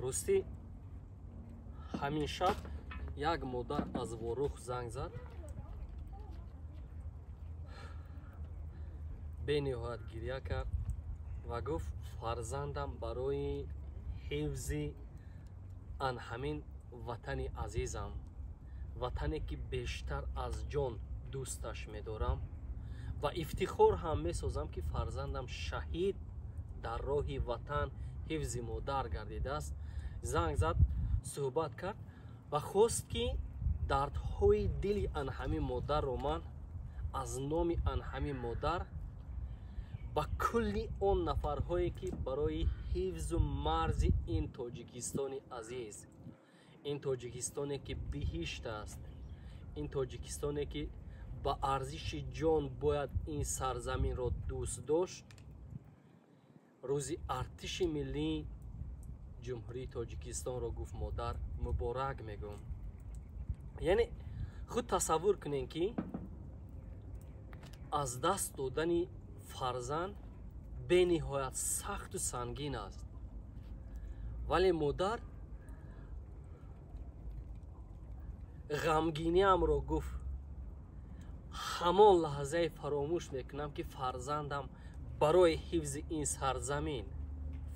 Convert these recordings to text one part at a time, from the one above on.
Ростӣ ҳамин шаб як модар аз Ворух занг зад, бениҳоят гиря кард ва гуфт: фарзандам барои ҳифзи ан ҳамин ватани азизам, ватане ки бештар аз ҷон дӯсташ медорам ва ифтихор ҳам месозам ки фарзандам шаҳид дар роҳи ватан ҳифзи модар гардидааст. Занг зад, суҳбат кард ва хост ки дардҳои дили ан ҳамин модарро ман аз номи ан ҳамин модар ба кулли он нафарҳое ки барои ҳифзу марзи ин Тоҷикистони азиз, ин Тоҷикистоне ки биҳишт аст, ин Тоҷикистоне ки ба арзиши ҷон бояд ин сарзаминро дӯст дошт, рӯзи артиши миллии Ҷумҳурии Тоҷикистонро гуфт модар муборак мегӯм. Яъне худ тасаввур кунем ки аз даст додани фарзанд бениҳоят сахту сангин аст, вале модар ғамгиниамро гуфт ҳамон лаҳзае фаромӯш мекунам ки фарзандам барои ҳифзи ин сарзамин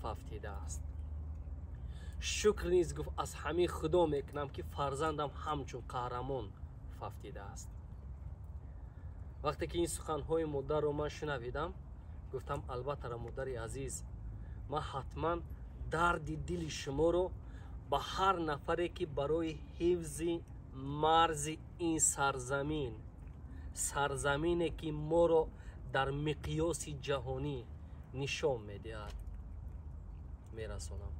фавтидааст. Шукр низ гуфт аз ҳамин худо мекунам ки фарзандам ҳамчун қаҳрамон фавтидааст. Вақте ки ин суханҳои модарро ман шунавидам, гуфтам албатта модари азиз, ман ҳатман дарди дили шуморо ба ҳар нафаре ки барои ҳифзи марзи ин сарзамин, сарзамине ки моро дар миқёси ҷаҳонӣ нишон медиҳад, мерасонам.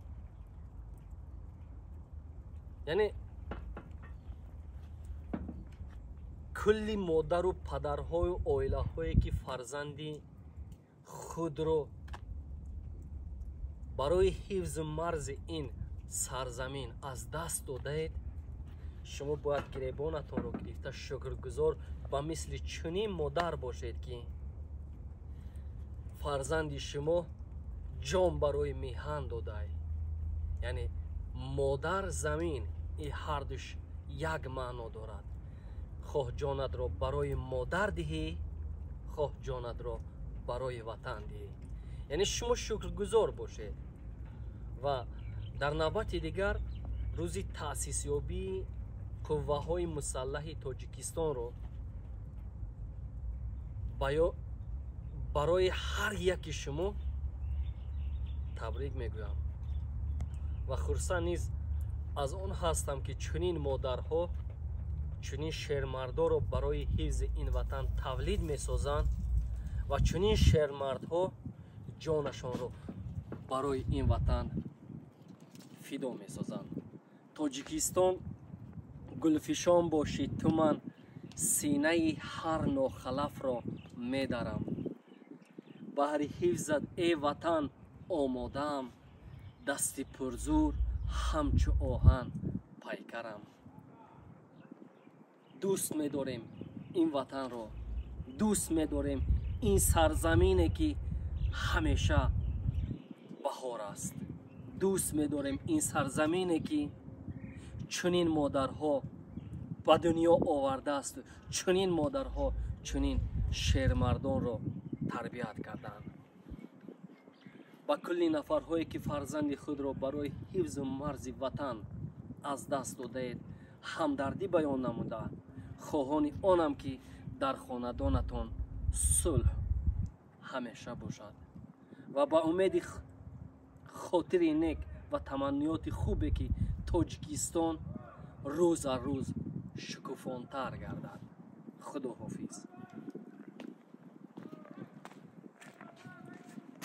Яъне кулли модару падарҳою оилаҳое ки фарзанди худро барои ҳифзу марзи ин сарзамин аз даст додаед, шумо бояд гиребонатонро гирифта шукргузор ба мисли чунин модар бошед ки фарзанди шумо ҷон барои меҳан додай. Яъне модар замин ин ҳардуш як маъно дорад. Хоҳ ҷонатро барои модар диҳӣ, хоҳ ҷонатро барои ватан диҳӣ. Яъне шумо шукргузор бошед. Ва дар навбати дигар рӯзи таъсисёбии қувваҳои мусаллаҳи Тоҷикистонро барои ҳар яки шумо табрик мегӯям ва хурсанд низ аз он ҳастам ки чунин модарҳо, чунин шермардоро барои ҳифзи ин ватан тавлид месозанд ва чунин шермардҳо ҷонашонро барои ин ватан фидо месозанд. Тоҷикистон гулфишон бошӣ ту, ман синаи ҳар нохалафро медарам. Баҳри ҳифзат э ватан омодаам, дасти пурзур ҳамчу оҳан пайкарам. Дӯст медорем ин ватанро, дӯст медорем ин сарзамине ки ҳамеша баҳор аст, дӯст медорем ин сарзамине ки чунин модарҳо ба дунё овардааст, чунин модарҳо чунин шермардонро тарбият карданд. Ба кулли нафарҳое ки фарзанди худро барои ҳифзу марзи ватан аз даст додаед ҳамдардӣ баён намуда, хоҳони онам ки дар хонадонатон сулҳ ҳамеша бошад ва ба умеди хотири нек ва таманниёти хубе ки Тоҷикистон рӯз аз рӯз шукуфонтар гардад. Худо ҳофиз.